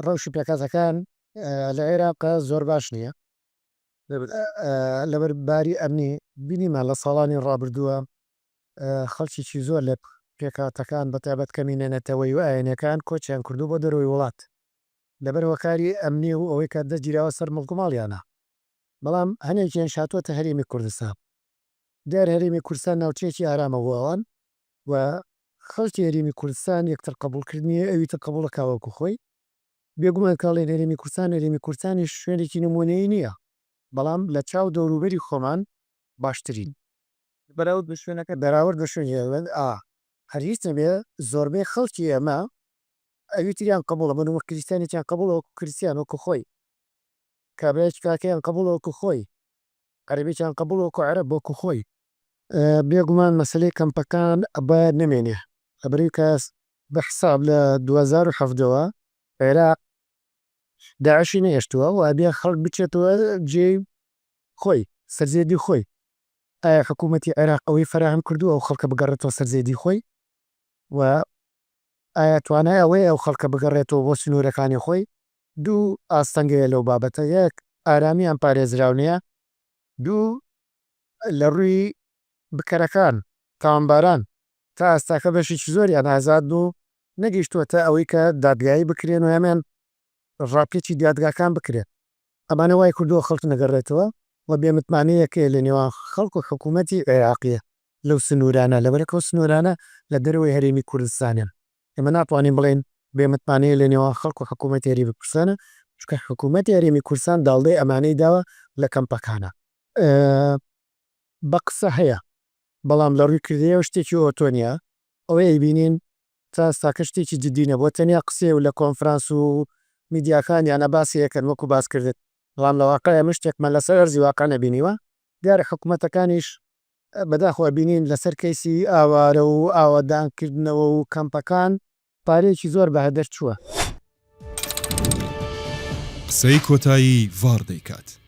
ڕەوشی پێکهاتەکان لە عێراق زۆر باش نییە لەبەر باری ئەمنی بینیمان لە ساڵانی ڕابردووە خەڵکێکی زۆر لە پێکهاتەکان بە تایبەت کەمینە نەتەوەیی و ئاینەکان کۆچیان کردووە بۆ دەرەوەی وڵات لەبەر هۆکاری ئەمنی و ئەوەی کە دەست گیراوە سەر مڵک و ماڵیانە بەڵام هەنێکیانش هاتووەتە هەرێمی کوردستان دیار هەرێمی کوردستان ناوچەیەکی ئارامە بۆ ئەوان و خەڵکی هەرێمی کوردستان یەکتر قبوڵکردنی ئەوی تر قبوڵ ئەکا وەکو خۆی. بێگومان کە ئەڵێن هەرێمی کوردستان، هەرێمی کوردستانیش شوێنێکی نموونەیی نییە، بەڵام لە چاو دەوروبەری خۆمان باشترین. بەراورد بە شوێنەکە. بەراورد بە شوێنی ئا هەر هیچ نەبێ زۆربەی خەڵکی ئێمە ئەوی تریان قبوڵە، بۆ نموونە کریستیانێکیان قبوڵە وەکو کریستیان وەکو خۆی، کابرایەکی کاکەیان قبوڵە وەکو خۆی، عەرەبێکیان قبوڵە وەکو عەرەب وەکو خۆی. بێگومان مەسەلەی کەمپەکان ئەبایە نەمێنێ لەبەرئەوەی کە بە حساب لە 2017 وە عێراق داعشی نەهێشتووە و ئەبێ خەڵک بچێتەوە جێی خۆی سەر زێدی خۆی ئایا حکوومەتی عێراق ئەوەی فەراهەم کردووە ئەو خەڵکە بگەڕێتەوە سەر زێدی خۆی و ئایا توانای ئەوەیە ئەو خەڵکە بگەڕێتەوە بۆ سنوورەکانی خۆی دوو ئاستەنگ هەیە لەو بابەتە یەک ئارامیان پارێزراو نییە دوو لە ڕووی بکەرەکان، تاوانباران، تا ئێستاکە بەشێکی زۆریان ئازادن و نەگەیشتووەتە ئەوەی کە دادگایی بکرێن و یان ڕاپێچی دادگاکان بکرێن. ئەمانە وای کردووە خەڵک نەگەڕێتەوە و بێ متمانەیەک هەیە لە نێوان خەڵک و حکوومەتی عێراقی لەو سنوورانە، لەبەرئەوەی ئەو سنوورانە لە دەرەوەی هەرێمی کوردستانن. ئێمە ناتوانین بڵێین بێ متمانەیە لە نێوان خەڵک و حکوومەتی هەرێمی کوردستانە، چونکە حکوومەتی هەرێمی کوردستان داڵدەی ئەمانەی داوە لە کەمپەکانا. بە قسە هەیە، بەڵام لە ڕووی کردەیەوە شتێکی ئەوتۆ نییە. ئەوەی ئەیبینین تا ئێستاکە شتێکی جدی نەبووە، تەنیا قسەیە و لە کۆنفرانس و میدیاکانیانە باسی ئەکەن وەکو باسکردن، بەڵام لە واقع ئێمە شتێکمان لەسەر ئەرزی واقع نەبینیوە. دیارە حکومەتەکانیش بەداخەوە ئەبینین لەسەر کەیسی ئاوارە و ئاوەدانکردنەوە و کەمپەکان پارەیەکی زۆر بەهەدەر چووە. قسەی کۆتایی ڤاڕ دەیکات.